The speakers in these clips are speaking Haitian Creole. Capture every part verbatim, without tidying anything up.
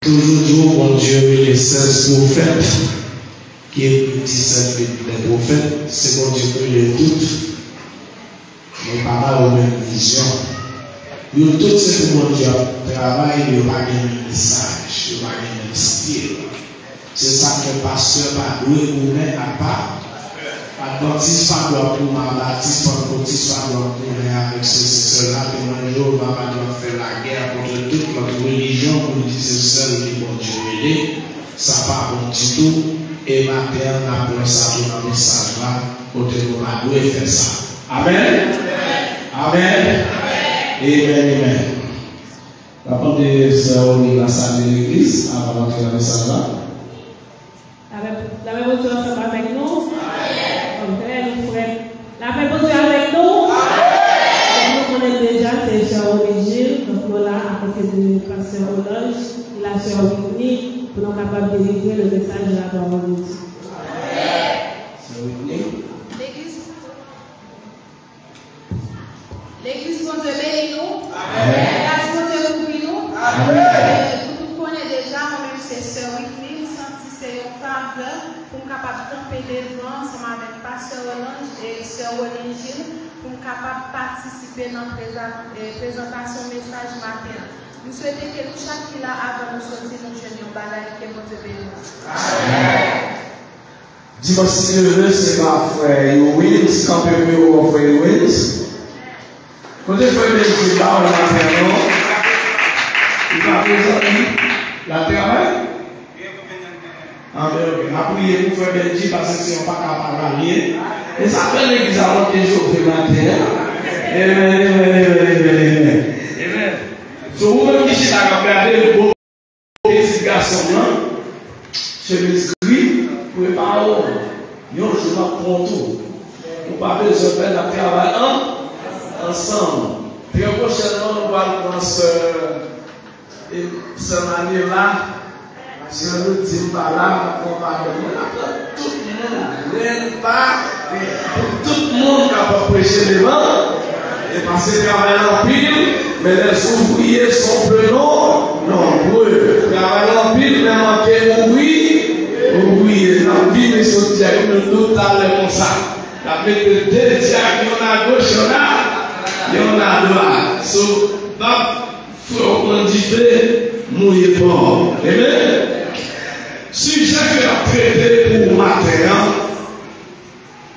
Toujou di w Bondye rele sèz pwofèt ki ekri disèt liv dè pwofèt, se Bondye k rele yo tout. Men pa ba yo menm vizyon. Yo tout se pou Bondye ap travay, yo pa gen menm mesaj, yo pa gen menm stil. Se sa k fè pastè pa dwe goumen apa. Advantis pa dwe ap goumen a batis, pantekotis pa dwe ap goumen avèk sesi sela, temwen Jewova pa dwe ap fè lagè kont tout lòt relijyon pou l di se sèl li Bondye rele. Sa pa bon ditou, e maten an n ap wè sa tou nan mesaj la, kote nou pa dwe fè sa. Amèn. Amèn. Amèn, amèn. N ap mande sè Oni la salye legliz avan n antre nan mesaj la. Lapè, lapè Bondye ansanm avèk nou. Amèn. Frè, nou frè. Lapè Bondye avèk nou. Amèn. Donk, nou konnen deja, se sè Oni Jil. Donk, nou la akote de pastè Olanj, e la sè Whitney, pou nou kapab delivre le message de la parole de Dieu. Amèn. Sè Whitney. Legliz. Legliz Bondye beni nou. Amèn. Gras Bondye kouvri nou. Amèn. E, nou tout konnen deja, mwen menm se sè Whitney, m santi se yon favè pou m kapab kanpe devan ansanm avèk pastè Roland e sè Roland Gilles pou m kapab patisipe nan preza-, e, prezantasyon mesaj maten an. M swete ke nou chak ki la avan nou soti, nou jwenn yon bagay, ke Bondye beni nou. Amèn. Dimanch si Dye vle, se pa frè Ewins, kanpe pou yo, frè Ewins. Kote frè Benji la, ou la fè non? Li pa prezan, li. L ap travay? Anben, ok. N ap priye pou frè Benji, paske se yon paka pa l ye. E sa fè legliz a monte chofe maten an. Amen, amen, amen, amen, amen. Amen. So, ou menm ki chita k ap gade, bon. Pitit gason m nan, chemiz gri, prepare w. Yon jou m ap pran w tou. Ou pa bezwen pè, n ap travay an, ansanm. Trè pwochènman, nou pral pran sè, e, sè Manela. Jan nou di m pa la, m ap pran madanm mwen. N ap pran tout moun, grenn pa, e, pou tout moun kapab preche devan. E paske travay la anpil, mais les ouvriers sont peu nom-, nombreux. Travay la anpil, men manke ouvri-, ouvriye. N ap vini sou dyèk nou talè konsa. N ap mete de dyèk, yonn agoch, yonn a, yonn adwat. So, n ap fè w pran dife, mouye pa w. Amen. Sijè ke n ap trete pou maten an,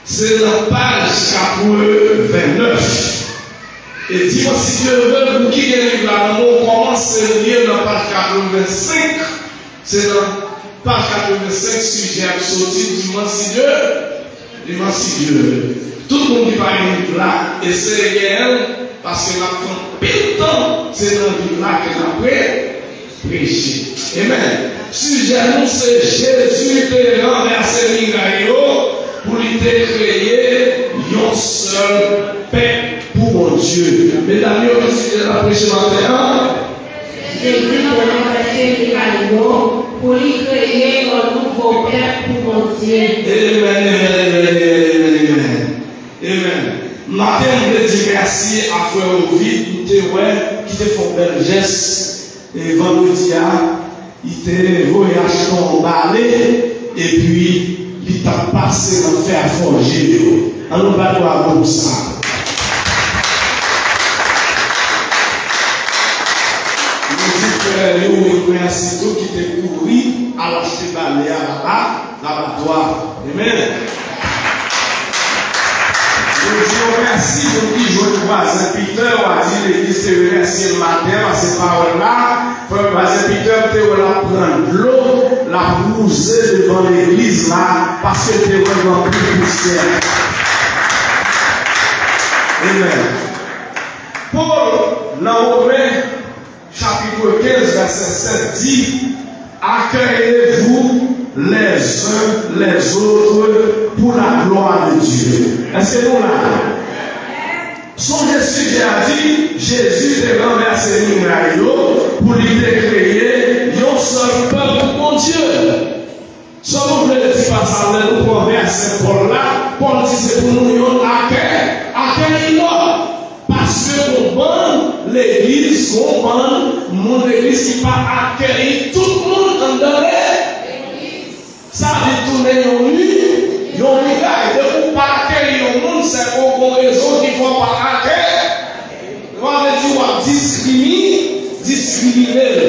se nan paj katrevennnèf. E dimanch, si Dye vle, pou ki gen liv la nan men w, kòmanse li nan paj katrevensenk. Se nan paj katrevensenk sijè ap soti dimanch, si Dye, dimanch, si Dye vle. Tout moun ki pa gen liv la, eseye genyen l, paske n ap pran anpil tan, se nan liv la ke n ap pre-, preche. Amen. Sijè nou se Jezi te ranvèse miray yo pou li te kreye yon sèl pèp pou Bondye. Medam yo, ki sijè n ap preche maten an? Jezi te ranvèse miray yo pou li kreye yon nouvo pèp pou Bondye. Amen, amen, amen, amen, amen, amen. Amen. Maten, m vle di mèsi a frè Ovid, m te wè, ki te fè yon bèl jès. E vandredi a, li te voye achte yon bale, epi li t ap pase nan fè a fòje yo. An nou bat bwavo pou sa. Nou di frè Louis mèsi tou ki te kouri al achte bale a laba. Labatwa. Amen. Yo di yo mèsi pou ki jwenn vwazen Peter, w a di legliz te remèsye l maten an, paske pawòl la, frè vwazen Peter te wè l ap pran dlo, l ap wouze devan legliz la, paske l te wè l gen anpil pousyè. Amen. Pòl, nan Women, Chapitre quinze, verset sept dit, accueillez-vous les uns les autres pour la gloire de Dieu. Èske nou la? Sonje sijè a di, Jezi te ranvèse miray yo pou li te kreye yon sèl pèp pou Bondye. Sa nou vle di pa sa, lè nou pran vèsè Pòl la, Pòl di se pou nou yon akèy, akèy lòt. Paske gon bann legliz, gon bann moun legliz ki pa akèyi tout Sa vin tounen yon mi, yon migay. Depi w pa akeyi yon moun, se ke w gen rezon ki fè w pa akeyi. Sa vle di w ap diskrimi-, diskrimine l.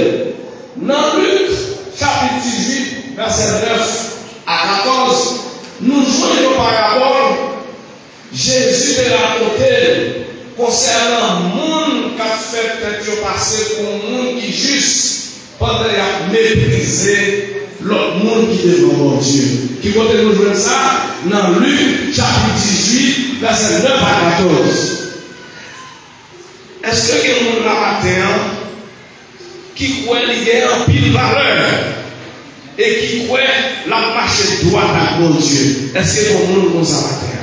Nan Lik, chapit dizuit, vèsè nèf a katòz, nou jwenn yon parabòl Jezi te rakonte konsènan moun k ap fè tèt yo pase pou moun ki jis, pandan y ap meprize lòt moun ki devan Bondye. Ki kote nou jwenn sa? Nan Lik, chapit dizuit, vèsè nèf a katòz. Èske gen moun la maten an ki kwè li gen anpil valè e ki kwè l ap mache dwat ak Bondye? Èske gen moun konsa maten an?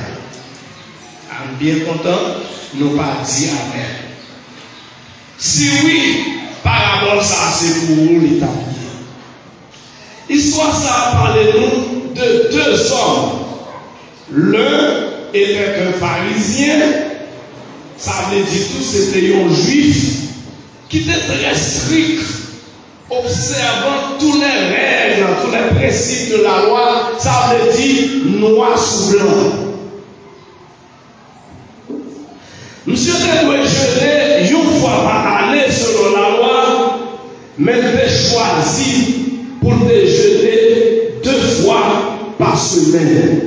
M byen kontan nou pa di amèn. Si wi, parabòl sa a se pou ou li t ap ye. Istwa sa a pale nou de de zòm. L'un était un Pharisien, sa vle di tou se te yon Jwif ki te trè strik, obsèvan tous les règles, tous les principes de la loi, sa vle di nwa sou blan. Misye te dwe jene yon fwa pa ane selon lalwa, men l te chwazi pou l te jene de fwa pa semèn.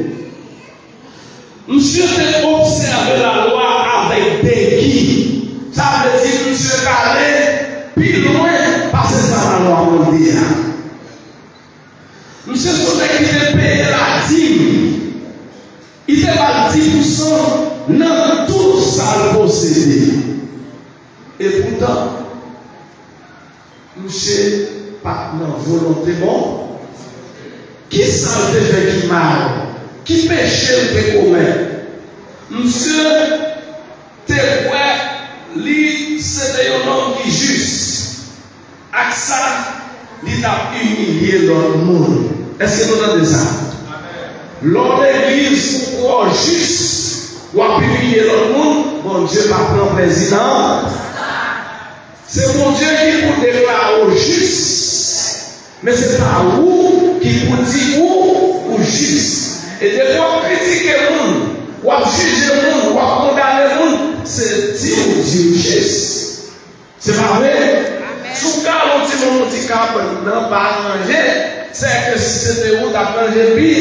Misye te obsève lalwa avèk begi. Sa vle di misye t ale pi lwen pase sa lalwa mande a. Misye se yon nèg ki te peye ladim. Li te ba l dis pousan nan tout sa l posede. Epoutan, misye pa t nan volonte bon. Ki sa l te fè ki mal? Ki peche l te komèt? Misye te kwè li se te yon nonm ki jis. Ak sa, li t ap imilye lòt moun. Èske nou tande sa? Lè w legliz, ou kwè w jis, w ap imilye lòt moun, Bondye pa pran plezi nan. Se Bondye ki pou deklare w jis, men se pa ou ki pou di ou, ou jis. E depi w ap kritike moun, w ap jije moun, w ap kondane moun, se di ou di w jis. Se pa vre? Si w kale yon timoun yon ti kab nan pa ranje, sèke si se te ou, w t ap ranje pi.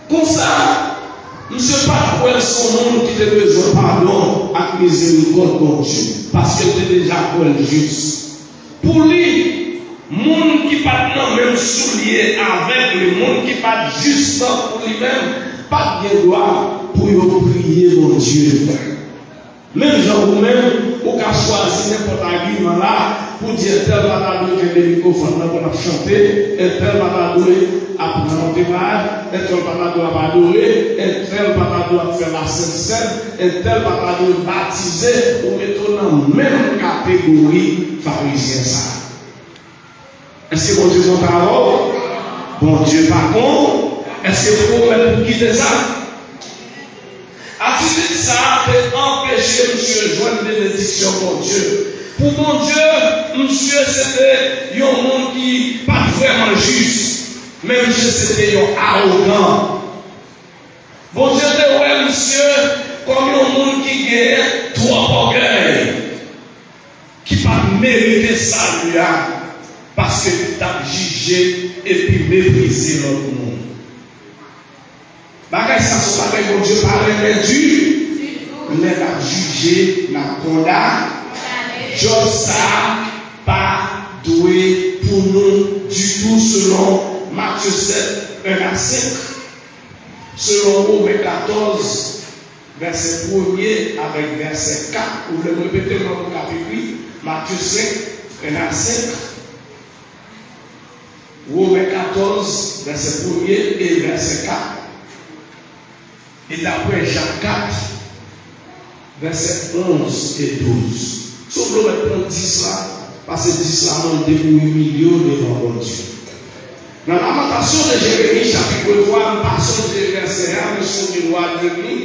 Konsa, misye pa t kwè l se yon moun ki te bezwen padon ak mizerikòd Bondye, paske l te deja kwè l jis. Pou li, moun ki pa t nan menm soulye avèk li, moun ki pa t jis tankou li menm, pa t gen dwa pou yo priye Bondye. Menm jan ou menm, ou ka chwazi nenpòt agiman la pou di entèl pa ta dwe kenbe mikwofòn nan pou l ap chante, entèl pa ta dwe ap nan anteraj, entèl pa ta dwe ap adore, entèl pa ta dwe ap fè lasent sèn, entèl pa ta dwe batize, ou mete w nan menm kategori farizyen sa a. Èske Bondye kontan avè w? Bondye pa kontan. Èske ou mèt pou kite sa? Atitid sa a te anpeche misye jwenn benediksyon Bondye. Pou Bondye, misye se te yon moun ki pa t vrèman jis, men misye se te yon awogan. Bondye te wè misye kòm yon moun ki genyen twòp ògèy, ki pa t merite sali a, paske li t ap jije epi meprize lòt moun. Bagay sa se yon bagay Bondye pa renmen ditou. Lè l ap jije, l ap kondane. Djòb sa a pa dwe pou nou ditou selon Matye sèt, en a senk. Selon Women katòz, vèsè premye avèk vèsè kat, ou vle m repete w nan mo k ap ekri, Matye senk, en a senk, Women katòz, vèsè premye e vèsè kat, e daprè Jak kat, vèsè onz e douz. Si w vle w mèt pran dis la, pase dis la mande pou imilye w devan Bondye. Nan Lamantasyon de Jeremi, chapit twa, m pa sonje vèsè a, men si w li l, w a li li.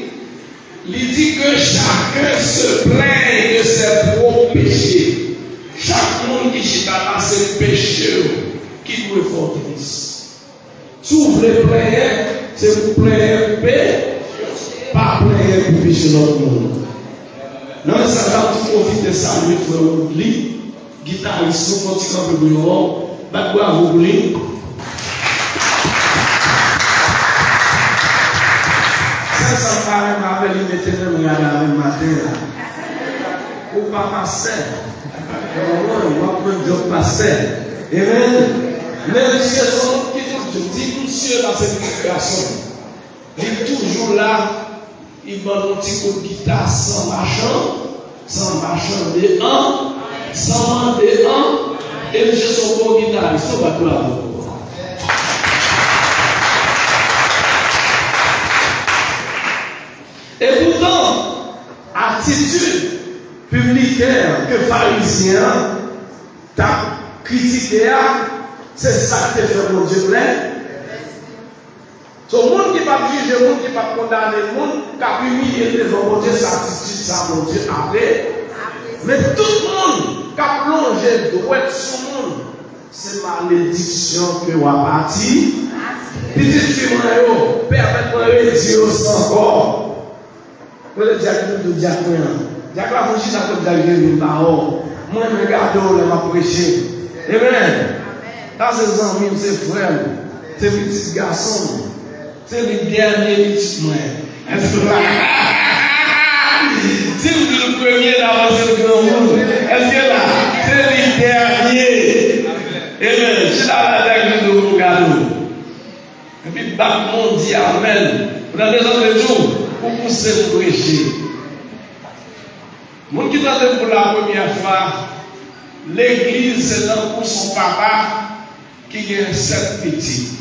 Li di que chacun se plaigne de ses propres péchés. Chak moun ki chita la, se peche yo ki dwe fè w tris. Si w vle plenyen, se pou plenyen pou pe, pa plenyen pou peche lòt moun. Nan mesaj la, m tou pwofite salye frè Woodly, gitaris nou, fè yon ti kanpe pou yo, bat bravo pou li. Sèl sa m pa renmen avè l, li mete menm rad avè m maten an. Ou pa pastè. Ou w ap pran djòb pastè. Amen. Men misye se yon moun ki toujou di, misye la se pitit gason. Li toujou la, li ban nou ti kout gita san machan, san machan de an, san mande an, e misye se yon bon gitaris, nou bat bravo. Epoutan, atitid pibliken an ke farizyen an t ap kritike a, se sa k te fè Bondye plè. So, moun ki p ap jije, moun ki p ap kondane moun, k ap imilye l devan Bondye, se atitid sa Bondye apre. Men tout moun k ap lonje dwèt sou moun, se malediksyon ke w ap atire. Pitit fi mwen yo, pèmèt mwen redi yo sa ankò. Mwen le dyak, mwen di dyak mwen an. Dyak la fè chita kot dyak Jeremi pa wè w. Mwen, mwen gade w lè m ap preche. Amen. Sa se zanmi m, se frè m, se pitit gason m, se li dènye pitit mwen. Èske la? Si m di l premye, l avanse l granmoun. Èske la? Se li dènye. Amen. Chita la dyak Jeremi pou gade w. Epi bat men w di amèn. Ou tande sa m te di w? Ou pouse m preche. Moun ki tande m pou la premyè fwa, legliz se tankou son papa ki gen sèt pitit.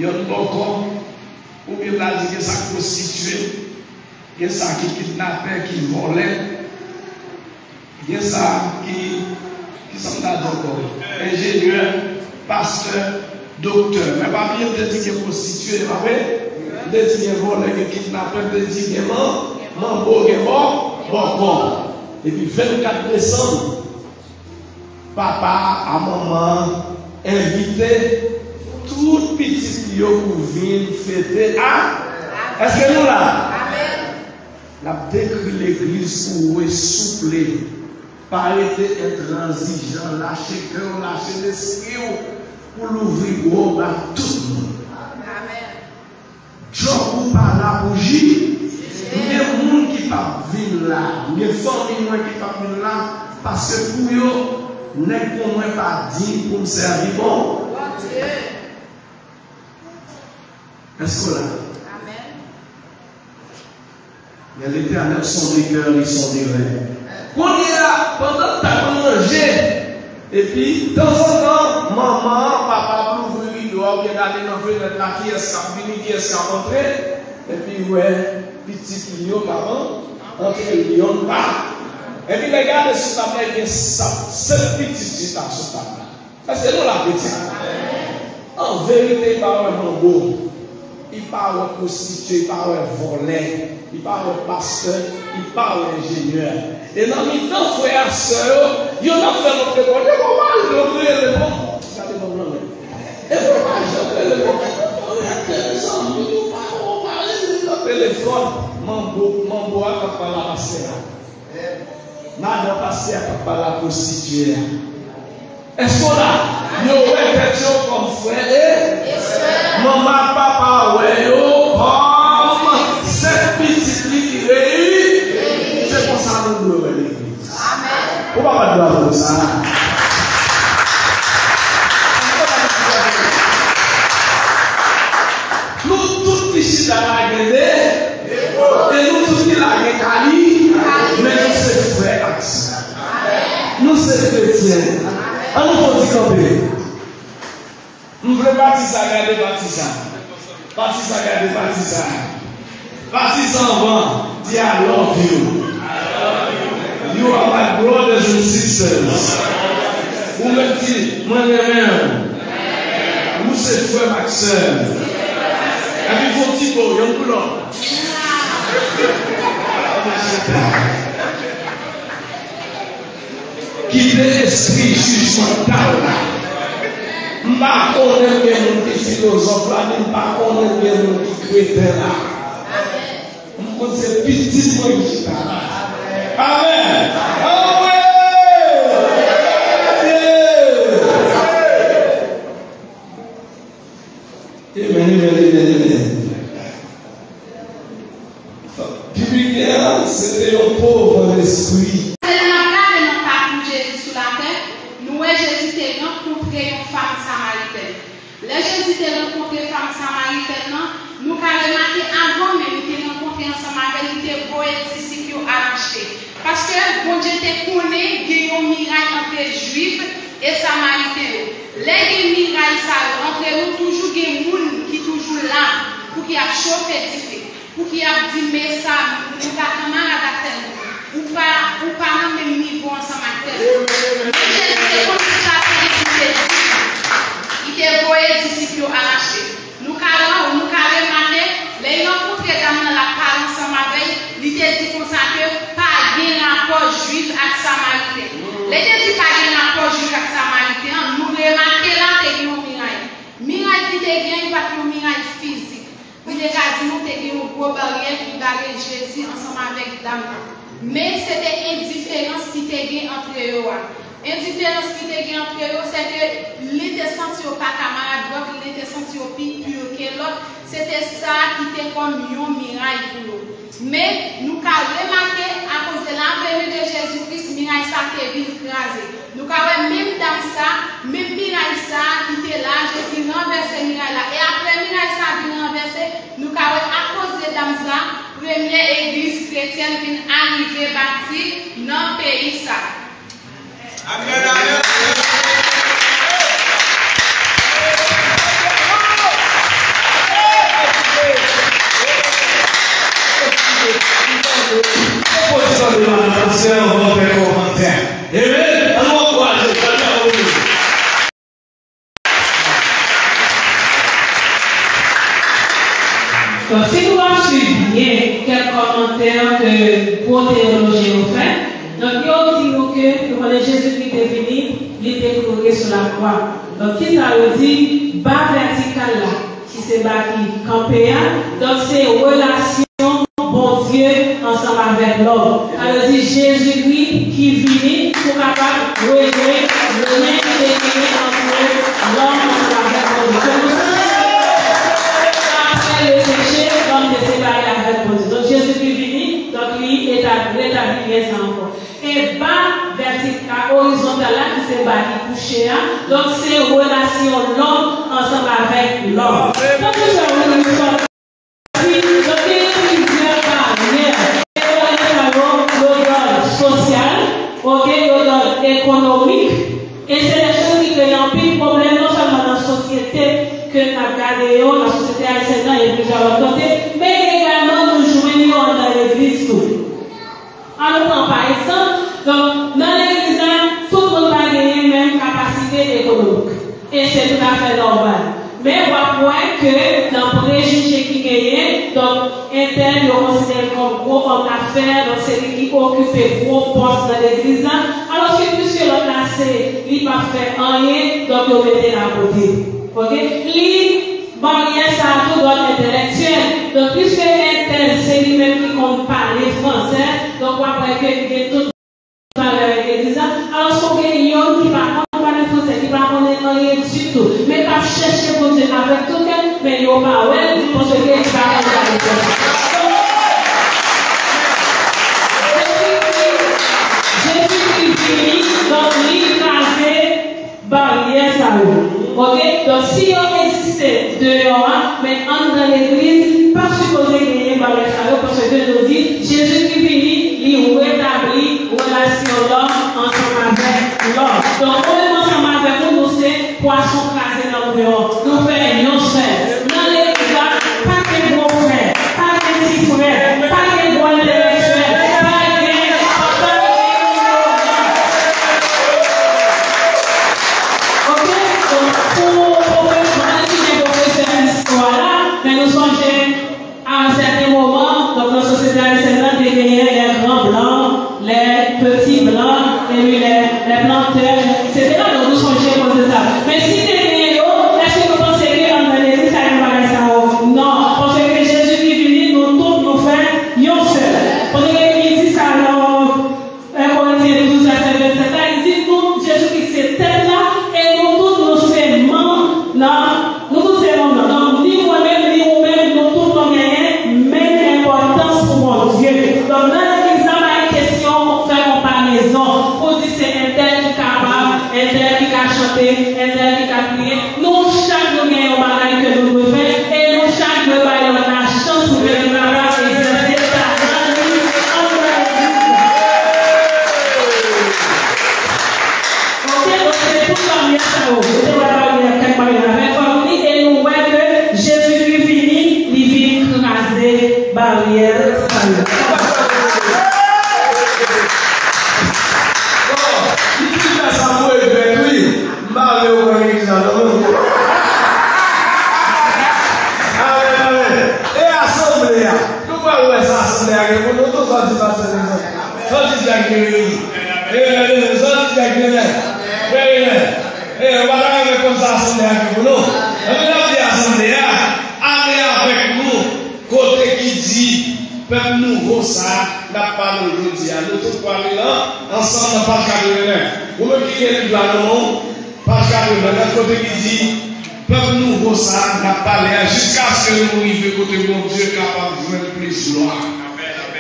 Yonn bòkò, oubyen m ta di gen sa k pwostitye, gen sa ki kidnapè, ki vòlè. Gen sa ki, ki sa m ta di ankò? Enjenyè, pastè, doktè. Men pa bliye m te di gen pwostitye, pa vre? M te di gen vòlè, gen kidnapè, m te di gen man, manbo, gen bò, bòkò. Epi vennkat desanm, papa a manman an envite tout pitit li yo pou vin fete a. Èske nou la? L ap dekri legliz pou ou, souple. Pa rete entranzijan, lache kè w, lache lespri w, pou louvri bra w ba tout moun. Djòb ou pa la pou ji-, m gen moun ki p ap vin la, m gen fanmi mwen ki p ap vin la, paske pou yo, nèg kon mwen pa diy pou m sèvi bon. Èske w la? Amèn. Men Letènèl sonde kè, li sonde ren. Kounye a, pandan n t ap manje, epi tanzantan, manman an, papa ap louvri rido a, oubyen gade nan fenèt la, kiyès k ap vini, kiyès k ap antre, epi wè pitit li yo k ap an-, antre, li yonn pa. Epi lè gade sou tab la, gen sa, senk pitit chita sou tab la. Èske nou la, pitit? An verite, li pa wè manbo, li pa wè pwostitye, li pa wè vòlè, li pa wè pastè, li pa wè enjenyè. E nan mitan frè a sè yo, yonn ap fè lòt lekòl. Depi w mare l, yo rele non. Gade nonm nan menm. Epi w pa janm rele non. Ou rete zanmi, ou pa, ou pa rele l nan telefòn. Manbo, manbo a k ap pale a pastè a. Madan pastè a k ap pale a pwostitye a. Èske w la? Yo wè tèt yo kòm frè e manman ak papa wè yo kòm sèt pitit li ki reyini. Se konsa nou dwe wè legliz. Ou pa bat bravo pou sa? Nou tout ki chita la gen de, e nou tout ki la gen kali, men nou se frè ak sè. Nou se kretyen. An nou fè yon ti kanpe. M vle pati sa gade pati sa. Pati sa gade pati sa. Pati sa anvan, di, "I love you. You are my brothers and sisters." Ou menm di, "Mwen renmen w." Ou se frè m ak sè m. Epi fè yon ti bo, yonn pou lòt. Kite espri jijmantal la. M pa konnen m gen moun ki filozòf la, ni m pa konnen m gen moun ki kreten la. M konn se pitit mwen ki chita la. Amèn. Amèn. Amen, amen, amen, amen. Pi byen, se te yon pov an lespri. Se lè n ap gade nan pakou Jezi sou latè, nou wè Jezi te rankontre yon fanm samaritèn. Lè Jezi te rankontre fanm samaritèn nan, nou ka remake avan menm li te rankontre ansanm avè l, li te voye disip yo al achte. Paske Bondye te konnen gen yon miray antre Jwif e Samariten yo. Lè gen miray sa yo antre nou, toujou gen moun ki toujou la pou ki ap chofe dife, pou ki ap di, "Men sa, nou pa kanmarad ak tèl moun. Ou pa, ou pa nan menm nivo ansanm ak tèl moun." Men Jezi te konn sa te gen pou te di. Li te voye disip yo al achte. Nou ka, nou ka remake, lè l rankontre dam nan l ap pale ansanm avè l, li te di konsa ke pa gen rapò Jwif ak Samariten. Lè l te di pa gen rapò Jwif ak Samariten an, nou remake la te gen yon miray. Miray ki te gen, li pa t yon miray fizik. Li te ka di nou te gen yon gwo baryè ki bare Jezi ansanm avèk dam nan. Men se te endiferans ki te gen antre yo a. Endiferans ki te gen antre yo, se ke li te santi yo pa kamarad lòt, li te santi yo pi pi ke lòt. Se te sa ki te kòm yon miray pou yo. Men, nou ka remake, akoz de la venue de Jésus-Christ, miray sa te vin kraze. Nou ka wè menm dam sa, menm miray sa ki te la, Jezi ranvèse miray la. E apre miray sa vin ranvèse, nou ka wè akoz de dam sa, premye egliz kretyèn vin arive bati nan peyi sa. Amèn, amèn. Pastè, anvan w fè kòmantè. Amen. Ann ankouraje l. Donk, si nou ap swiv byen kèk kòmantè ke gwo teyolojyen yo fè, donk, yo di nou ke nou konnen Jezikri te vini, li te mouri sou lakwa. Donk, ki sa yo di? Ba vètikal la, ki se ba ki kanpe a, donk, se relasyon Bondye ansanm avèk lòm. Sa vle di Jezikri ki vini pou kapab rejwenn lyen ki te genyen ant lòm ansanm avèk Bondye. Donk, nou sonje ke apre le peche, lòm te separe avèk Bondye. Donk, Jezikri vini, donk, li eta-, retabli lyen sa ankò. E ba vètikal, orizontal la, ki se ba ki kouche a, donk, se relasyon lòm ansanm avèk lòm. Donk, nou sonje Donk, gen plizyè baryè. E baryè sa yo, yo dòd sosyal, oke, yo dòd ekonomik. E se de choz ki kreye anpil pwoblèm, non sèlman nan sosyete ke n ap gade yo, nan sosyete ayisyèn nan, e plizyè lòt kote, men egalman nou jwenn yo anndan legliz tou. Ann nou pran pa egzanp, donk, nan legliz la, tout moun pa genyen menm kapasite ekonomik. E se toutafè nòmal. Men w ap wè ke nan prejije ki genyen, donk, entèl yo konsidere kòm gwo òm dafè, donk, se li ki okipe gwo pòs nan legliz la. Alòske, piske lòt la se, li p ap fè anyen, donk, yo mete l akote. Oke? Li Baryè sa a tou dòd entèlektyèl. Donk, piske entèl se li menm ki konn pale fransè, donk w ap wè ke li gen tout valè avèk legliz la. Alòske w gen youn ki pa konn pale fransè, ki pa konnen anyen ditou, men k ap chèche Bondye avèk tout kè l, men yo pa wè l, paske li pa konn pale fransè. Donk, Jezikri, Jezikri vini, donk li kraze baryè sa yo. Oke? Donk, si yo egziste deyò a, men anndan legliz, pa sipoze genyen baryè sa yo, paske nou di, Jezi ki vini, li retabli relasyon lòm ansanm avèk lòm. Donk, ou menm ansanm avèk ou, nou se pwason kraze nan bouyon. Nou fè yon sèl. Nan legliz la, pa gen gwo frè. Pa gen ti frè, pa gen gwo entèlektyèl, pa gen, pa gen yon. Oke? Donk, pou pwofesè, mwen te site pwofesè istwa la, men nou sonje, a yon sèten moman, donk, nan sosyete ayisyèn nan, te genyen les grands blancs, les petits blancs, epi les, les planteurs, et cetera. Donk, nou sonje koze sa. Men si te genyen Entèl ki ka kriye, nou chak nou gen yon bagay ke nou dwe fè, e nou chak dwe bay lòt la chans pou ke li kapab egzèse talan li anndan legliz la. Oke, donk se tout baryè sa yo. Ou te wè baryè, kèk baryè avèk fanmi, e nou wè ke Jezikri vini, li vin kraze baryè sa yo. Bon, li fin fè sa pou regrèt, wi. M pa vle yo pran legliz la, non, non. Amèn, amèn. E asanble a? Nou pral wè sa asanble a gen pou nou tou, sa di pastè Nelson. Sa di Dyak Jeremi. E, e, e, sa di Dyak Jeremi. E, e, e, e, yo pa ta renmen konn sa asanble a gen pou nou. Ann nou ap di asanble a, ale avèk nou. Kote ki di, pèp nouvo sa a, n ap pale w jodi a. Nou tout pwale lan, ansanm nan paj katreven. Ou menm ki gen liv la nan men w, paj katreven, kote ki di, pèp nouvo sa a, n ap pale a, jiskaske nou rive kote Bondye kapab jwenn plis glwa.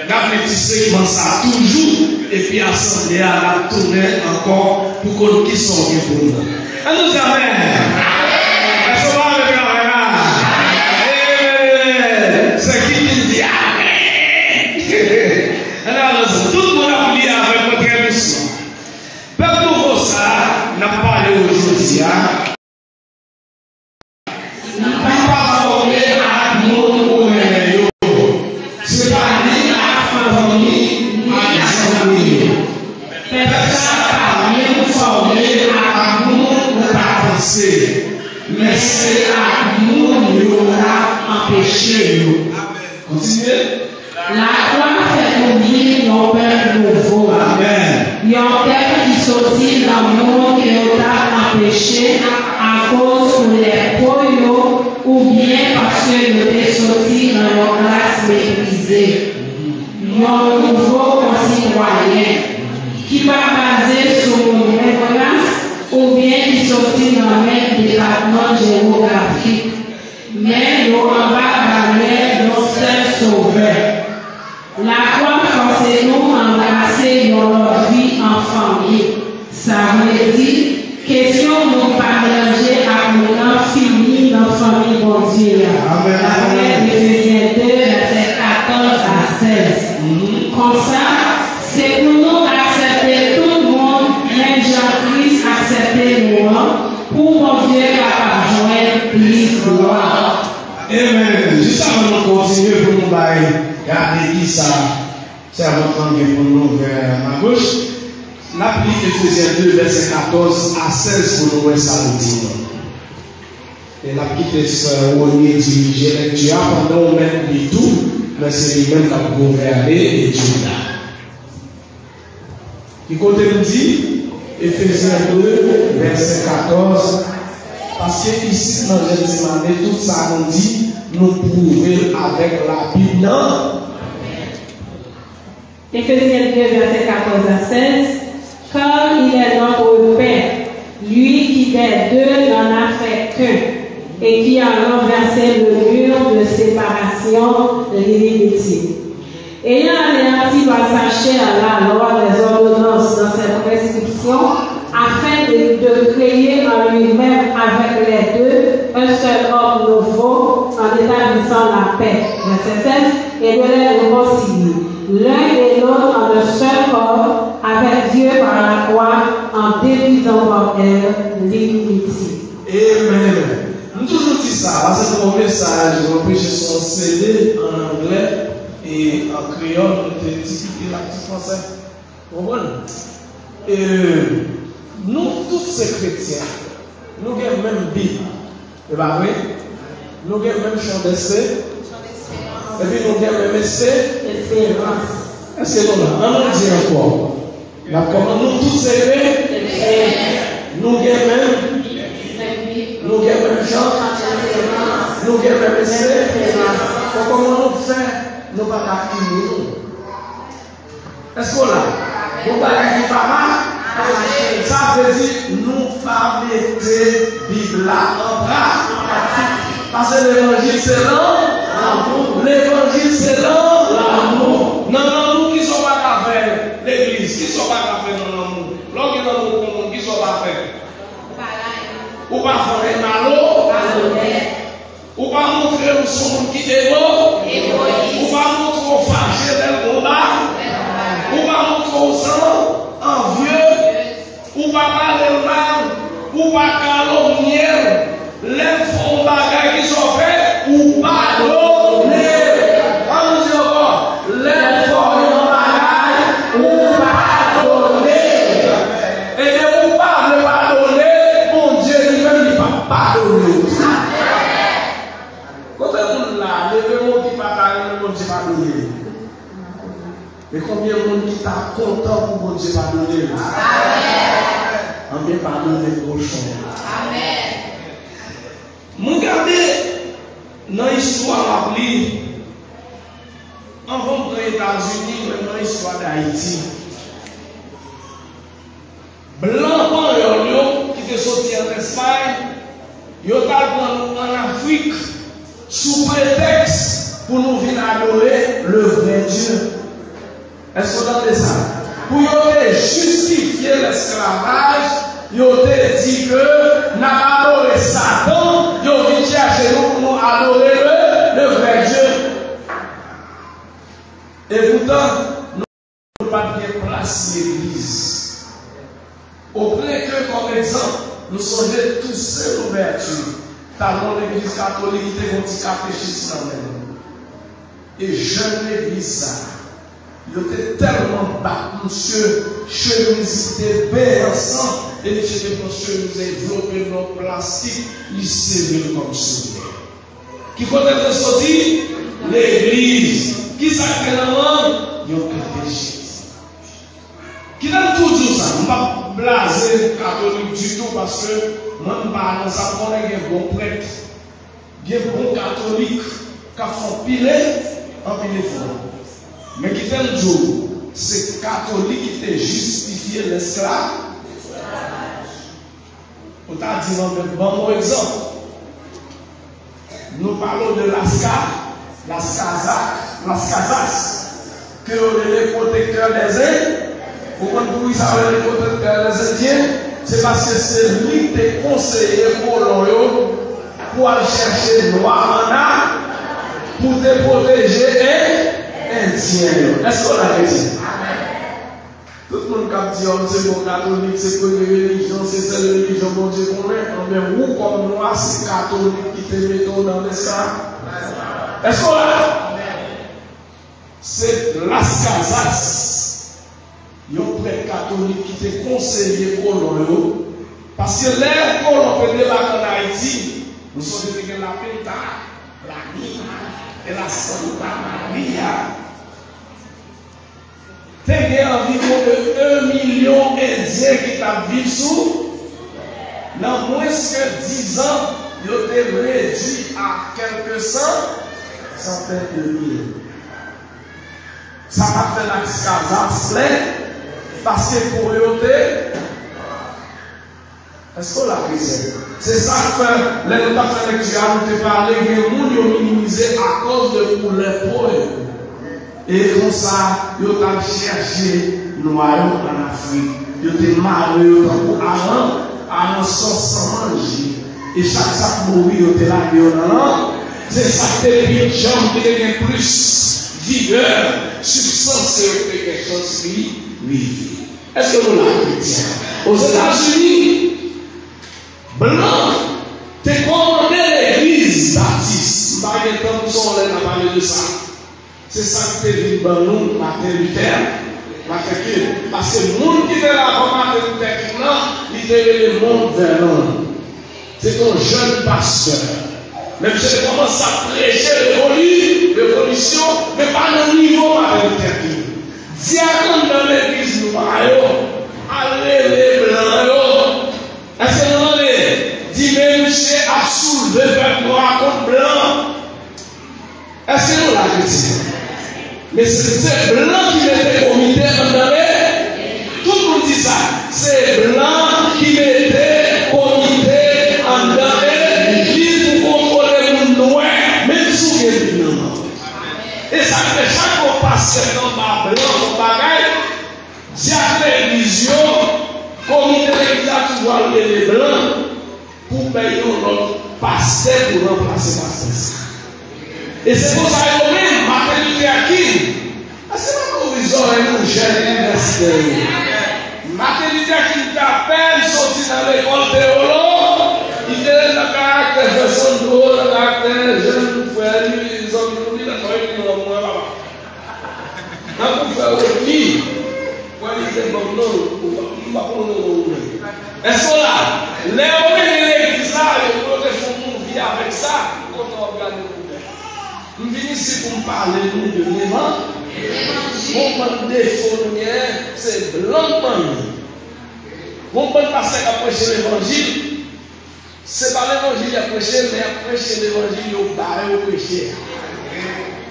N ap li ti segman sa a toujou, epi asanble a, n ap tounen ankò pou konn kisa w gen pou nou. Ann nou di amèn. Èske w pa avèk travay la? Amen. Se ki ki di amèn? Ann avanse. Tout moun ap li avèk mwen trè dousman. Pèp nouvo sa a, n ap pale yo jodi a. Li pa fòme ak moun ou renmen yo. Se pa ni ak fanmi, ni ak zanmi yo. Pèp sa pa menm fòme ak moun ou pa panse, men se ak moun yo t ap anpeche yo. Kontinye. Lakwa fè nou vin yon pèp nouvo. Amèn. Yon pèp ki soti nan moun ke yo t ap anpeche akoz koulè po yo oubyen paske yo te soti nan yon klas meprize. Yon nouvo konsitwayen ki pa baze sou moun menm ras oubyen ki soti nan menm depatman jewografik, men yo anba banyè yon sèl Sovè. Lakwa fòse nou anbrase yon lòt vi an fanmi. Sa vle di, kesyon moun pa melanje ak moun nan fini nan fanmi Bondye a. Amèn. Daprè Efezyen de, vèsè katòz a sèz. Mhm. Konsa, se pou nou aksepte tout moun, menm jan Kris aksepte nou an, pou Bondye kapab jwenn plis glwa. Amen. Jis avan nou kontinye pou nou bay gade kisa sèvant lan gen pou nou vè magoch, n ap li Efezyen de, vèsè katòz a sèz pou nou wè sa l di nou. E n ap kite sè Rony dirije lèkti a pandan w mèt li tou, men se li menm k ap gouvène etid la. Ki kote m di? Efezyen de, vèsè katòz. Paske isit nan Jètsemane, tout sa nou di, nou pwouve l avèk Labib nan. Éphésiens deux, versets quatorze à seize, car il est notre Père, lui qui des deux n'en a fait qu'un, et qui a renversé le mur de séparation, l'inimitié. Ayant anéanti par sa chair la loi des ordonnances dans ses prescriptions, afin de, de créer en lui-même avec les deux un seul homme nouveau, en établissant la paix. Verset seize, et de les réconcilier, l'un et l'autre en un seul corps, avec Dieu par la croix, en détruisant par elle l'inimitié. Amen. M toujou di sa, paske se yon mesaj, mwen preche sou yon C D an anglè, e an kreyòl, mwen te ti kite l ak ti fransè. Ou konprann? E nou tout se kretyen. Nou gen menm Bib. E pa vre? Nou gen menm chan dèspe. Epi nou gen menm espe. Èske nou la? Ann nou di ankò. N ap kòmanse, nou tout se kre-, nou gen menm, nou gen menm chan, nou gen menm espe. Bon, kòman nou fè nou pa ka ini nou? Èske w la? Gon bagay ki pa ma-, sa vle di nou pa mete Bib la an pra-, pratik. Paske levanjil se lan-, levanjil se lan-, lanmou. Nan lanmou, kisa w pa ka fè legliz? Kisa w pa ka fè nan lanmou? Lè w gen lanmou pou yon moun, kisa w pa fè? Ou pa fè anyen mal, o. Ou pa montre w se yon moun ki ego. Ou pa montre w fache lè l gon bagay. Ou pa montre w san, anvye. Ou pa pale l mal. Ou pa kalomnye l. Lè l fè yon bagay, kisa w fè? Ou padone. Ann di ankò. Lè l fè w yon bagay, ou padone. E depi w pa vle padone, Bondye li menm li p ap padone w tou. Kote moun la, leve men w ki pa ta renmen Bondye padone l? E konbyen moun ki ta kontan pou Bondye padone l? Anben, padone pwochen w. Mwen gade nan istwa m ap li, anvan m pran Etazini, menm nan istwa Dayiti. Blan panyòl yo ki te soti ann Espay, yo t al pran nou ann Afrik sou pretèks pou nou vin adore le vrai Dieu. Èske w tande sa? Pou yo te jistifye lesklavaj, yo te di ke n ap adore Satan, yo vin chèche nou pou nou adore le, le vrai Dieu. Epoutan, nou pa t gen plas legliz. Oprè ke, kòm egzanp, nou sonje Toussaint Louverture, t al nan legliz katolik, li te gen yon ti katechis nan men l. E jèn legliz sa a, yo te tèlman bat misye, chemiz li te benyen an san, e misye te pran chemiz envlope l nan plastik, li sere l kòm souvni. Ki kote l te soti? Legliz. Kisa k te nan men l? Yon katechis. Kite m tou di w sa, m p ap blaze katolik ditou, paske mwen m pa nan sa, m konnen gen bon prèt, gen bon katolik k ap fè anpil, anpil efò. Men kite m di w, se katolik ki te jistifye lèskla-, Ou ta di, non, men ban m yon egzanp. Nou pale w de Laska, Las Kazak, Las Kazas, ke yo rele pwotektè dèzendyen. Ou konn poukisa yo rele pwotektè dèzendyen? Se paske se li ki te konseye kolon yo pou al chèche nwa ann A, pou te pwoteje en-, endyen yo. Èske w la, kretyen? Tout moun k ap di, o, se bon, katolik se premye relijyon, se sèl relijyon Bondye konnen. Anben, ou kòm nwa, se katolik ki te mete w nan lèskla-. Èske w la? Se Las Kazas, yon prèt katolik ki te konseye kolon yo, paske lè kolon te debake ann Ayiti, nou sonje te gen La Pinta, La Mina, e La Santa Maria. Te gen anviwon de en milyon Endyen ki t ap viv sou, nan mwens ke diz an, yo te redui a kèlke san, santèn de mil. Sa pa fè Las Kazas plen, paske po yo te Èske w la, kretyen? Se sa k fè, lè nou t ap fè lekti a, nou te pale, gen moun yo minimize akoz de koulè po yo. E konsa, yo t al chèche nwa yo ann Afrik. Yo te mare yo tankou aran-, aransò san manje. E chak sa k mouri, yo te lage yo nan lan-. Se sa k te pi djanm, ki te gen plis vigè, sibstans ke yo te gen chans ri-, rive. Èske nou la, kretyen? Ozetazini, blan te kòmande legliz batis. M pa gen tan pou sa, yon lè n a pale de sa. Se sa k te vin ban nou Martin Luther, Martin King. Paske moun ki te la avan Martin Luther King nan, li te rele Mont Vernon. Se te yon jèn pastè. Men misye te kòmanse ap preche revoli-, revolisyon, men pa nan nivo Martin Luther King. Dyak anndan legliz nwa yo al rele blan yo. Èske nou tande? Di men misye ap soulve pèp nwa kont blan. Èske nou la, kretyen? Men se, se blan ki mete komite anndan legliz. Tout moun di sa. Se blan ki mete komite anndan legliz pou kontwole moun nwè, menm si w gen Bib nan men w. E sa k fè chak yon pastè anba blan fè yon bagay, dyak legliz yo, komite legliz la toujou al rele blan pou Fè yon lòt pastè pou ranplase pastè sa. E se konsa yo menm, Martin Luther King, èske pa gen ouvri zòrèy nou jèn inivèsitè yo? Martin Luther King te apèn soti nan lekòl teyolo, li te nan karaktè frè Sandro, nan karaktè jèn frè li, zanmi nou, li nan kòy li nan mwen papa. Tankou frè Rodney, wè li te ban m non, ou pa, m pa konn non ou menm. Èske w la? Lè yo mennen legliz la, yo, yo te fè yon movie avèk sa, m kontan w ap gade koulè. M vin isi pou m pale nou de levanjil. Gon bann defo nou genyen, se blan k ban nou. Gon bann pastè k ap preche levanjil, se pa levanjil y ap preche, men y ap preche levanjil yo ba yo preche a.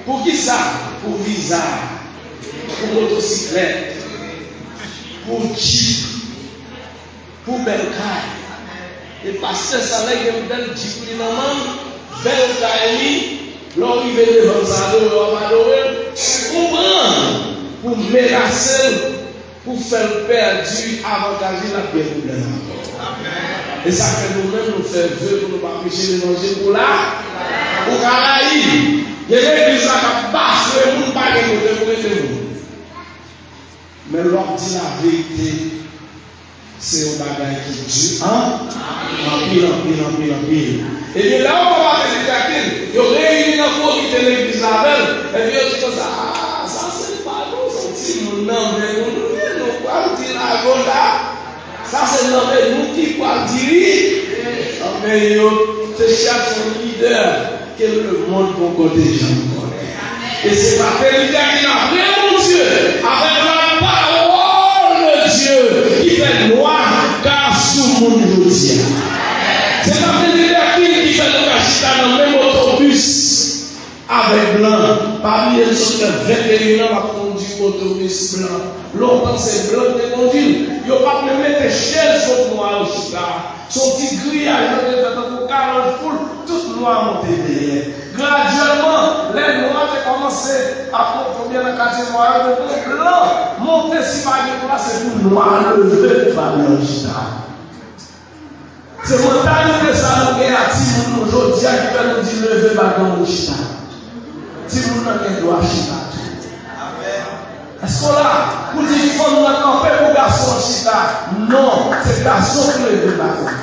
Poukisa? Pou viza, pou motosiklèt, pou djip, pou bèl kay. E pastè sa lè gen bèl djip li nan men l, bèl kay li, lè w rive devan l sa adore w ap adore l, se konprann pou menase l, pou fè l pèdi avantaj li, l ap gen pwoblèm ankò. E sa fè nou menm nou fè ve pou nou pa preche levanjil pou la, pou ka rayi. Gen legliz la k ap bafwe moun, pa gen kote pou mete moun. Men lè w ap di laverite, se yon bagay ki di an, anpil, anpil, anpil, anpil. Ebyen, lè yo papa te di Jakil, yo reyini nan komite legliz la avè l, epi yo di konsa, a, sa se pa nou, se yon timoun nan men nou, nou ye, nou pral di lagonda. Sa se nan men nou ki pral diri. Nan men yo, se chèche yon lidè ke lemonn poko te janm konnen. E se pa verite ki nan vrè Bondye, avèk la pawòl de Dye ki fè nwa ka sou moun jodi a. Se pa verite ki fè nou ka chita nan menm otobis avèk blan. Pa bliye, m sot fè venteyen an m ap kondi otobis blan. Lontan se blan ki te kondi l. Yo pa t menm mete chèz kot nwa yo chita. Se yon ti griyaj yo te fè tankou kalòj poul, tout nwa monte dèyè. Gradyèlman, lè nwa te kòmanse ap monte oubyen nan katye nwa yo, depi yon blan monte si pavye pou la, se pou nwa leve pou pavye an chita. Se mantalite sa nou gen a timoun nou jodi a ki fè nou di leve pa gen moun chita. Timoun nan gen dwa chita tou. Èske w la pou di fanm nan kanpe pou gason an chita? Non, se gason ki leve pa fanm.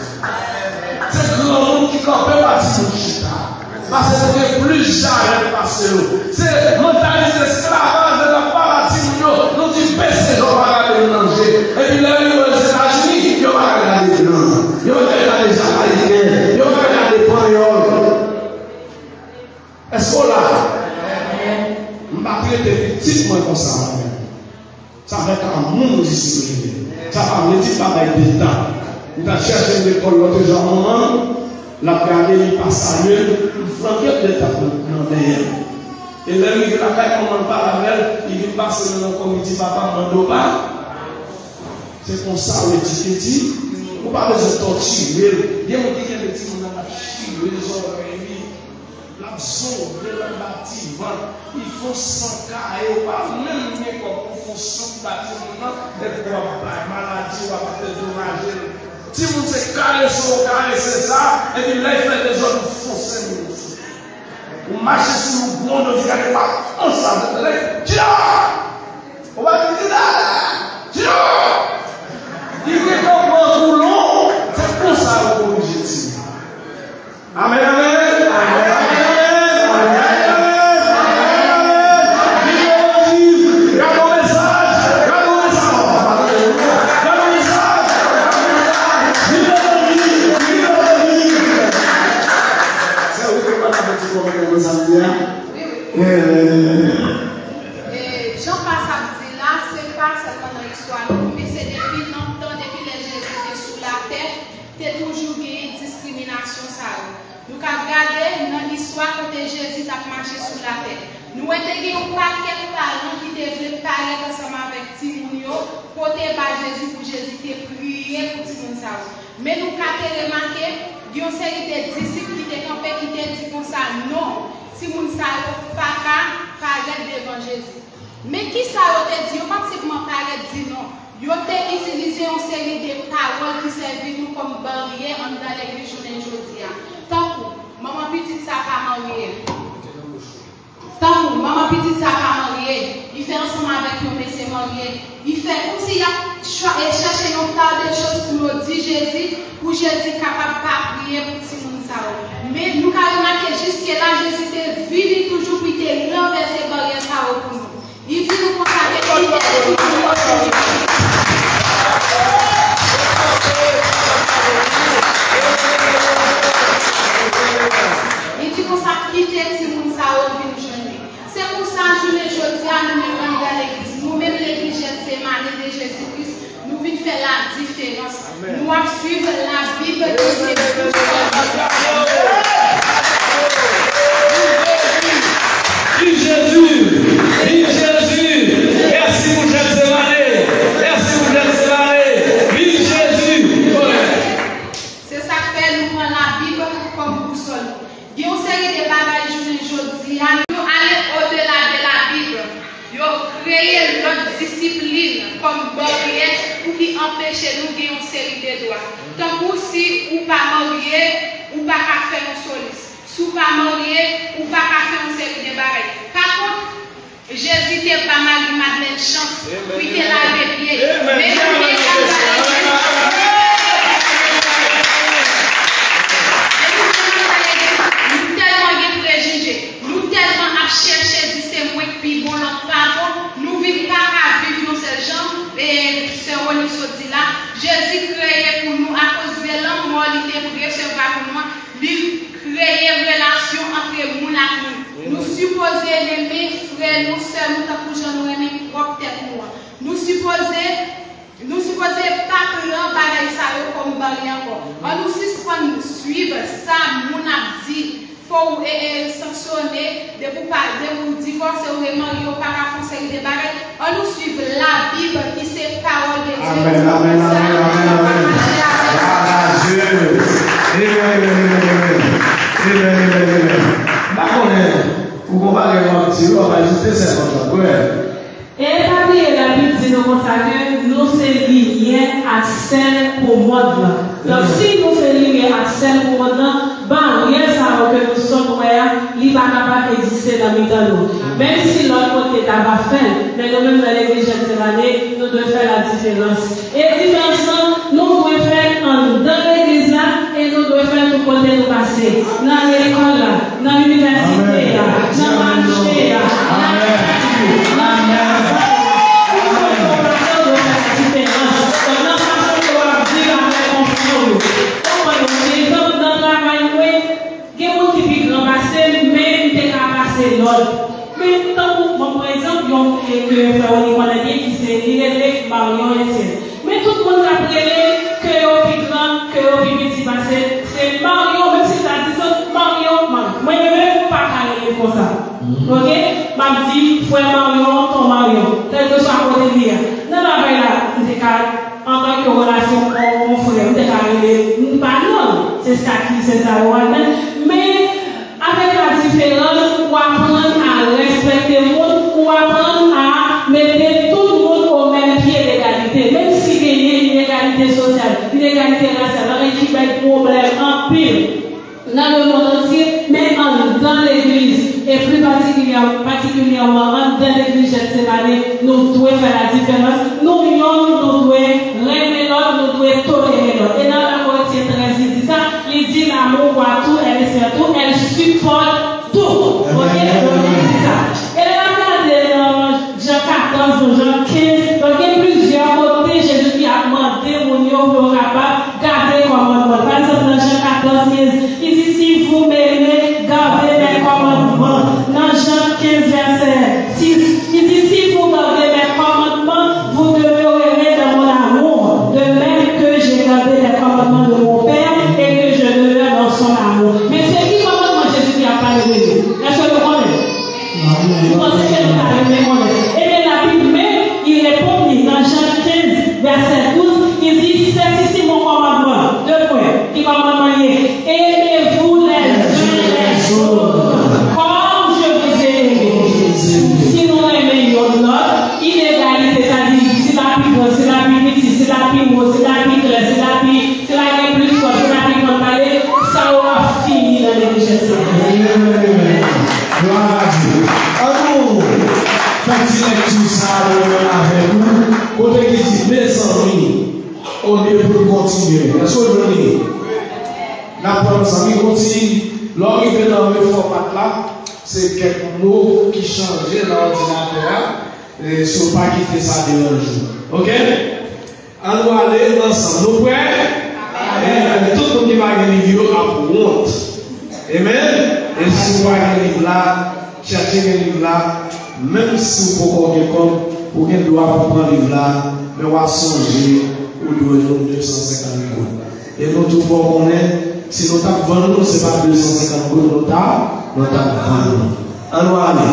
Se granmoun ki kanpe pa timoun chita. Paske nou gen plis jarèt pase yo. Se mantalite esklavaj yo n ap pale a timoun yo. Nou di bese je w pa gade moun nan je. Epi lè yo rive Ozetazini, yo pa ka gade blan. Yo pa ka gade Jamayiken. Yo pa ka gade Panyòl. Èske w la? M pa trete pitit mwen konsa mwen menm. Sa fè ka moun disiplinen. Sa pa vle di pa bay de tap. M t al chèche l lekòl lòt jou a manman l, l ap gade, li pa salye m, m flanke l de tap nan, nan dèyè. E lè l rive lakay manman l pale avè l, li vin pase men l ankò, li di, papa, m mande w pa. Se konsa w edike ti. Ou pa bezwen tòtire l. Gen moun ki kenbe timoun nan, l ap chire zòrèy li. L ap zongle l anba ti vant. Li fon san kaye. Ou pa menm gen kòb pou fon san pou ba timoun nan. Epi w ap bay maladi, w ap dedomaje l. Timoun se karese w karese sa. Epi lè l fè dezòd, ou fonse moun. Ou mache sou yon gwonn, ou di gade w ap fonse avè l. Tya! Ou pa di, "Tya! Tya!" Li te konprann koulon, se konsa yo korije timoun. Amèn, amèn, amèn, amèn, amèn, amèn. Viv levanjil, gade yon mesaj, gade yon mesaj. Gade yon mesaj, gade yon mesaj. Viv levanjil, viv levanjil. Sè, ou te pale avèk ti kòmantè nan samdi a? Wi, wi. E, jan pas ap di la, se pa sèlman nan istwa nou, men se depi nan tan, depi lè Jezi te sou latè, te toujou genyen diskriminasyon sa yo. Nou ka gade nan istwa kote Jezi t ap mache sou latè. Nou wè te gen yon pakèt paran ki te vle parèt ansanm avèk timoun yo, pote ba Jezi pou Jezi te priye pou timoun sa yo. Men nou ka te remake, gen yon seri de disip ki te kanpe, ki te di konsa, "Non, timoun sa yo pa ka parèt devan Jezi." Men kisa yo te di? Yo pa t senpman parèt di non. Yo te itilize yon seri de pawòl ki sèvi nou kòm baryè anndan legliz jounen jodi a. Tankou, manman pitit sa pa marye. Tankou, manman pitit sa pa marye. Li fè ansanm avèk yon mesye marye. Li fè kòmsi y ap chwa- e chèche yon tas de choz pou yo di Jezi, pou Jezi kapab pa priye pou timoun sa yo. Men, nou ka remake jiske la, Jezi te vini toujou pou li te ranvèse baryè sa yo pou nou. Li di nou konsa ke li te di nou li di konsa kite timoun sa yo vin jwenn li. Se pou sa, jounen jodi a, nou menm anndan legliz, nou menm legliz Jètsemane de Jezi Kris, nou vin fè la diferans. Nou ap swiv Labib ki se Viv Jezi! Viv Jezi! Mèsi pou Jètsemane! Mèsi pou Jètsemane! Viv Jezi! Se sa k fè nou pran Labib kòm bousòl. Gen yon seri de bagay jounen jodi a, nou ale odela de Labib. Yo kreye lòt disiplin kòm baryè pou ki anpeche nou gen yon seri de dwa. Tankou si ou pa marye, ou pa ka fè yon solis. Si w pa marye, ou pa ka fè yon seri de bagay. Pa kont, Jezi te ba Mari Madlèn chans pou l te lave pye. Men nou gen andan legliz, nou tèlman gen prejije, nou tèlman ap chèche di se mwen k pi bon, lòt pa bon, nou vin pa ka viv yon sèl jan, e sè Roni sot di la, Jezi kreye pou nou akoz de lanmò li te resevwa pou nou an, li kreye relasyon antre moun ak moun. Nou sipoze renmen frè nou, sè nou, tankou jan nou renmen pwòp tèt nou an. Nou sipoze, nou sipoze pa pran bagay sa yo kòm baryè ankò. Ann nou sispann swiv sa moun ap di, fò w, e, e, sanksyone, depi w pa, depi w divòse, w remarye, w pa ka fè yon seri de bagay. Ann nou swiv Labib ki se pawòl de Dye. Amèn, amèn, amèn, amèn, amèn. Glwa a Dye. Amen, amen, amen, amen. Amen, amen, amen. M pa konnen, ou gon bagay w ap di, w ap ajoute, sèvant la, frè. E pa bliye, Labib di nou konsa ke nou se limyè ak sèl pou mond lan. Donk, si nou se limyè ak sèl pou mond lan, baryè sa yo ke nou sot wè a, li pa kapab egziste nan mitan nou. Menm si lòt kote ta va fè l, men nou menm nan legliz Jètsemane, nou dwe fè la diferans. E diferans lan, nou dwe fè l anndan legliz la, e nou dwe fè l tout kote nou pase. Nan lekòl la, nan inivèsite a, nan mache a, nan kay yo, nan travay yo, tout kote nou pase, nou dwe fè la diferans. Nan fason ke w ap viv avèk konprann yo. Konprann yo, egzanp, nan travay mwen, gen moun ki pi gran pase m, men m te ka pase lòt. Men tankou, bon, pa egzanp, yon ke, ke frè Rony konnen byen, ki se, li rele Marion Etienne. Men tout moun k ap rele l, ke yo pi gran, ke yo pi piti pase l, se Marion, menm si l ta di sòt Marion, Marion. Mwen menm, m pa ka rele l konsa. Oke? M ap di frè Marion, ton Marion, kèlkeswa kote li ye a. Nan travay la, m te ka, antanke relasyon kon, kon frè, m te ka rele l pa non l. Se sa ki, se sa yo al, men, men, avèk la diferans, ou aprann a respekte moun, ou aprann a mete tout moun o menm pye legalite. Menm si genyen inegalite sosyal, inegalite rasyal, bagay ki bay pwoblèm anpil nan lemonn antye, men anndan legliz, e pli patikilyè-, patikilyèman anndan legliz Jètsemane, nou dwe fè la diferans. Nou yonn, nou dwe renmen lòt, nou dwe tolere lòt. E nan Korinthien treize, li di sa, li di, l'amour voit tout, elle espère tout, elle supporte tout. Oke? Donk, li di sa. E lè n ap gade nan Jan katòz, nan Jan kenz, donk, gen plizyè kote Jezi ki ap mande moun yo pou yo kapab gade kòmandman. Pa egzanp, nan Jan katòz, kenz, li di, si vous m'aimez, gardez mes commandements. Nan Jan kenz, vèsè sis, li di, si vous gardez mes commandements, vous demeurerez dans mon amour, de même que j'ai gardé les commandements de mon Père et que je demeure dans son amour. Men se ki kòmandman Jezi ki ap pale de yo? Èske nou konnen? Ou panse ke nou ta renmen konnen? Ebyen, Labib menm, li reponn li nan Jan kenz, vèsè douz, li di, ceci est mon commandement. De pwen, ki kòmandman li ye? Aimez-vous les kontinye. Èske w jwenn li? N ap pran ansanm. Li kontinye. Lè w rive nan refòmat la, se kèk mo ki chanje nan òdinatè a. E si w pa kite sa deranje w. Oke? An nou ale ansanm. Nou prè? Amen. Tout moun ki pa gen liv yo ap wont. Amen. E si w pa gen liv la, chèche gen liv la. Menm si w poko gen kòb, ou gen dwa pou pran liv la, men w a sonje ou dwe nou de san senkant goud. E nou tou fè w konnen, si nou t ap vann nou, se pa de san senkant goud nou t ap, nou t ap vann nou. An nou ale.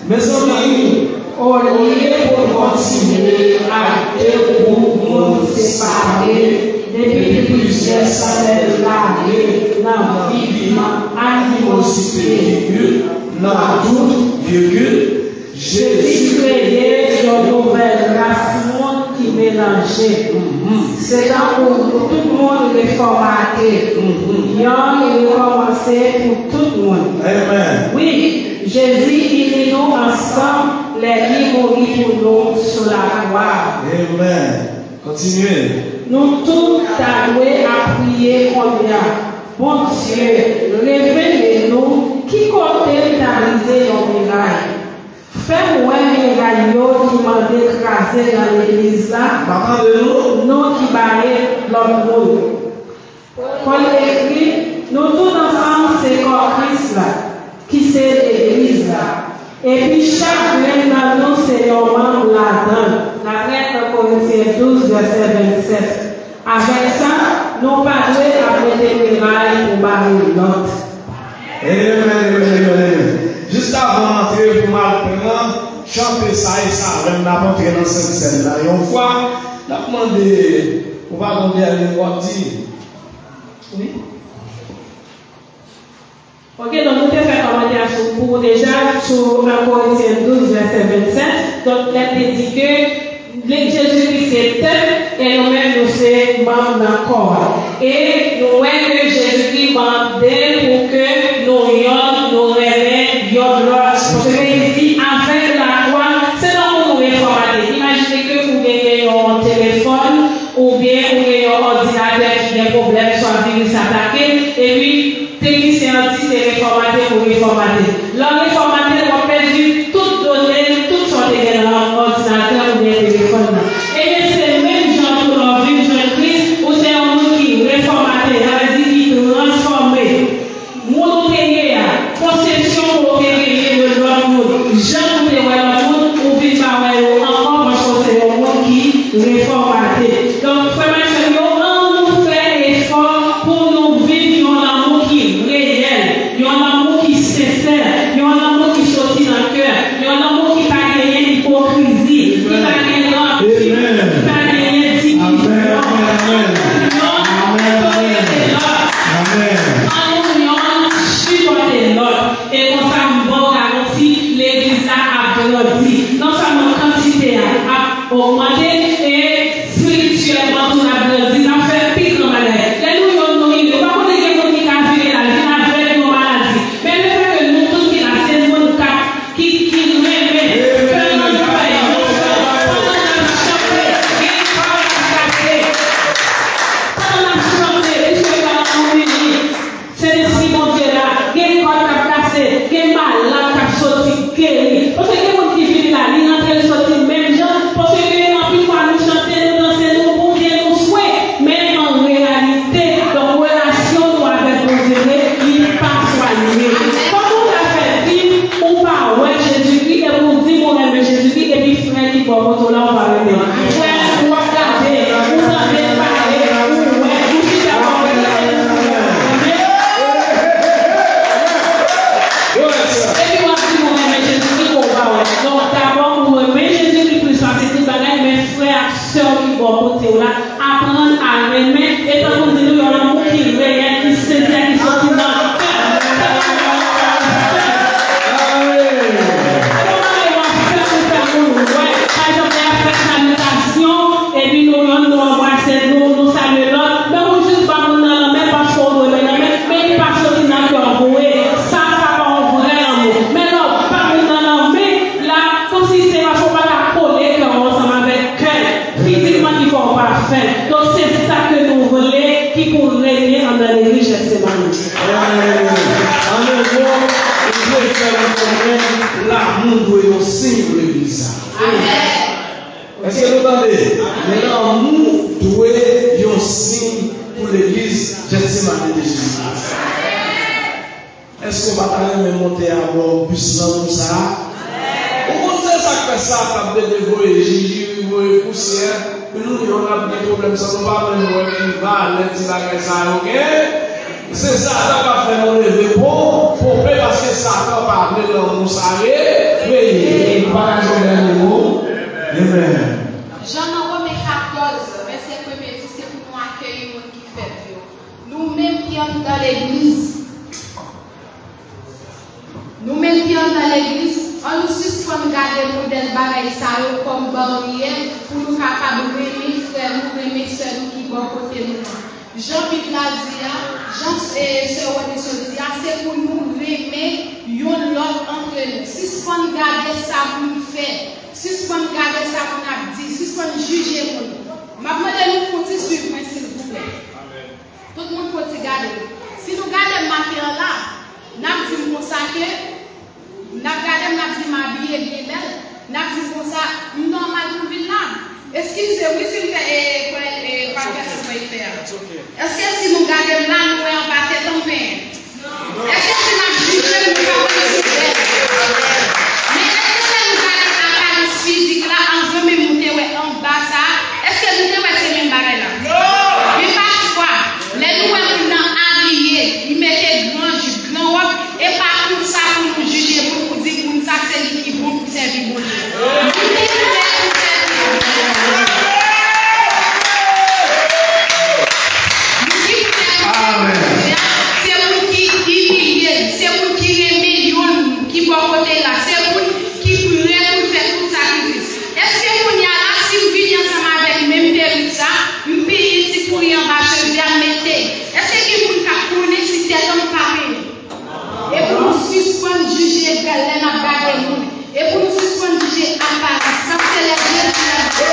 Mezanmi, olye pou n kontinye ak de gwoup moun separe depi plizyè santèn lane nan viv nan animozite, vigil, nan dout, vigil, Jezi kreye yon nouvèl ras moun ki melanje. Se tankou nou tout moun refòmate. Yon rekòmanse pou tout moun. Amen. Wi, Jezi ini nou ansanm lè li mouri pou nou sou lakwa. Amen. Kontinye. Nou tout ta dwe ap priye kounye a. Bondye, revele nou ki kote n ta brize yon miray. Fè m wè miray yo ki mande kraze nan legliz la. M pa tande nou. Nou ki bare lòt moun. Pòl ekri, nou tout ansanm se kò Kris la, ki se legliz la. Epi chak grenn nan nou se yon manm ladan l. N ap rete nan Korentyen douz, vèsè vennsèt. Avèk sa, nou pa dwe ap mete miray pou bare lòt. Amen, amen, amen, amen. Jis avan m antre pou m al pran chante sa e sa, lè n ap antre nan sentsèn nan yon fwa, n ap mande, ou pa gon dènye mo w ap di? Wi. Ok, donk nou te fè kòmantè a sou, pou ou deja, sou un Korentyen douz, vèsè vennsèt. Donk, lè l te di ke Jezikri se tèt, e nou menm nou se manm nan kò a. E nou wè ke Jezikri mande pou ke nou yonn, nou renmen yonn lòt. Paske li di, avèk lakwa, se tankou nou refòmate. Imajine ke ou genyen yon telefòn, oubyen ou gen yon òdinatè ki gen pwoblèm, swa viris atake l, epi teknisyen an di se refòmate pou refòmate. Lè w refòmate l, w ap pèdi tout done, tout sa w te gen nan òdinatè oubyen telefòn nan. Ebyen, se menm jan tou lè w vin jwenn Kris, ou se yon moun ki refòmate, sa vle di ki transfòme. Moun ou te ye a, konsepsyon ke w te genyen de lòt moun, jan ou te wè lòt moun, ou vin pa wè yo ankò paske w se yon moun ki refòmate. Donk, frè m ak sè m yo, ann nou fè efò pou nou Ann nan legliz Jètsemani. Ann nan mo, li vle fè nou konprann lanmou dwe yon siy pou legliz sa. Èske nou tande? Lanmou dwe yon siy pou legliz Jètsemani de Jezi Kris. Èske w pa ta renmen monte abò bis lanmou sa a? Ou konn se sa k fè Satan ap plede voye jijiri, voye pousyè, pou nou menm n ap gen pwoblèm sa, nou pa menm wè ki valè ti bagay sa yo gen. Se Satan k ap fè nou leve po, ponpe, paske Satan pa vle lanmou sa reveye. Nou pa ka jwenn dènye mo. Amen. Jan nan Women katòz, vèsè premye di, se pou nou akeyi moun ki fèb yo. Nou menm ki anndan legliz, nou menm ki anndan legliz, ann nou sispann gade modèl bagay sa yo kòm baryè pou nou kapab renmen frè nou, renmen sè nou ki bò kote nou an. Jan Bib la di a, jan, e, sè Wòdisyon di a, se pou nou renmen yonn lòt antre nou. Sispann gade sa moun fè, sispann gade sa moun ap di, sispann jije moun. M ap mande nou fè yon ti swiv mwen, silvouplè. Tout moun fè yon ti gade m. Si nou gade m maten an la, n ap di m konsa ke, n ap gade m, n ap di m abiye byen bèl, n ap di m konsa, m nòmal pou m vin la. Eskize m wi si m fè, e, kwè, e, pa fè sa m kwè fè a. Èske si nou gade m la, nou wè anba tèt an m penyen? Èske si n ap jije, nou pa wè sou bèl? Men èske lè nou gade aparans fizik la, anvan menm ou te wè anba sa a, èske nou te wè se menm bagay la? Men pafwa, lè nou wè moun nan abiye, li mete gran jip, gran wòb, e pa konsa pou nou jije moun, pou di moun sa se li ki bon pou sèvi Bondye. Moun ki prè pou sèvi Bondye. Moun ki prè pou sèvi Bondye a, se moun ki imilye, se moun ki renmen yonn ki bò kote l la, se moun ki prè pou l fè tout sakrifis. Èske kounye a la, si m vini ansanm avèk menm perik sa, m pinye ti kouri anba cheve a, m mete, èske gen moun k ap konnen si tèt an m pa penyen? E pou nou sispann jije lè n ap gade moun. E pou nou sispann jije aparans. Paske lè Jezi ap di,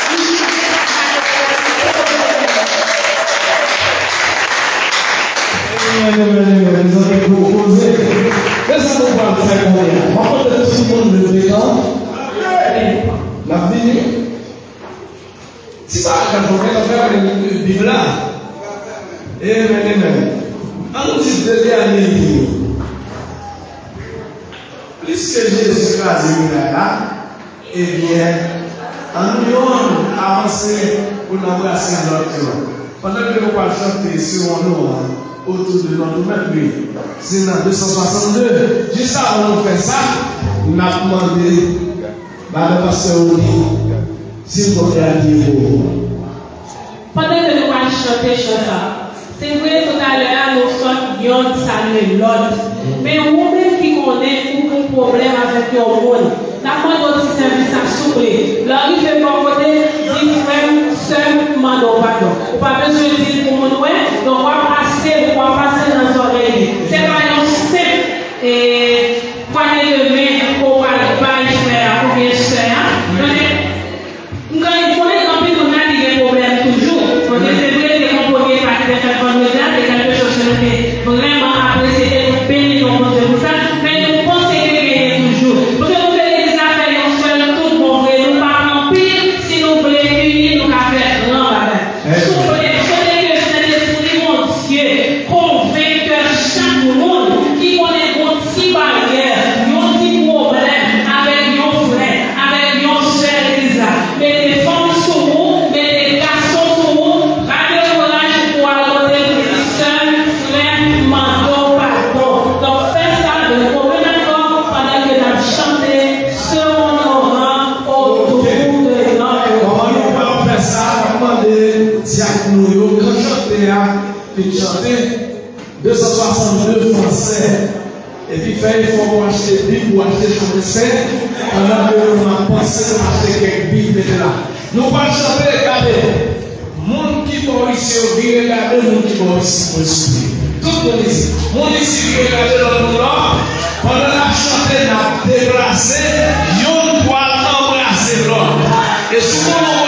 nou jije sa k pa te. Amen, amen, amen. Mezanmi, pou koze. Men sa nou pral fè kounye a. M ap mande tout moun leve kanpe. N ap vini. Ti bagay k ap fè, k ap fè avèk Bib la. Amen, amen. An nou di de dènye liy yo. Pliske Jezi kraze miray la, ebyen, an nou yonn avanse pou n anbrase lòt yo. Pandan ke nou pral chante se yon nou an, Autour de notre maître, se nan de san swasann de. Jis avan nou fè sa, n ap mande Madan pastè Rony, silvouplè, apiye pou ou. Pandan ke nou pral chante chan sa, se vre, toutalè a, nou sot yonn salye lòt. Men ou menm ki konnen ou gen pwoblèm avèk yon moun, n ap mande w ti sèvis sa, souple. Lè w rive bò kote, di frè m, sè m, m mande w padon. Ou pa bezwen di l pou moun wè, donk w ap pase, w ap pase nan zòrèy li. Se pa yon senp, e, pwanye de men ke w pral bay frè a oubyen sè a. Men, m konnen, konnen gen anpil moun la ki gen pwoblèm toujou. Paske se vre, te gen yon premye pa ki te fèt vandredi a, se kèlke chòs ke nou te vrèman apresye e nou beni non Bondye pou sa. Men nou panse ke genyen toujou. Paske nou vle legliz la fè yon sèl tout bon vre. Nou pa anpil, si nou vle ini, nou ka fè gran bagay. Souple, swete ke Sentespri Bondye konvenk kè chak moun ki konnen gon ti baryè, yon ti pwoblèm avèk yon frè, avèk yon sè legliz la. Mete fanm sou ou, mete gason sou ou, pa dekouraje pou al kote l pou di sè m, frè m, mande w padon. Donk fè sa de komen akò pandan ke n ap chante. Se yon oran otou de nan. Kòman nou pral fè sa? N ap mande dyak nou yo, kan chante a fin chante, de san swasann de fransè, epi fè efò pou achte Bib, pou achte chan fransè, pandan ke nou ap panse nou achte kèk Bib mete la. Nou pral chante, gade. Moun ki bò isi yo vire gade moun ki bò isi, mwen souple. Tout moun isi. Moun isi vire gade lòt moun lòt. Pandan n ap chante, n ap deplase. Yonn pral anbrase lòt. E si w konnen w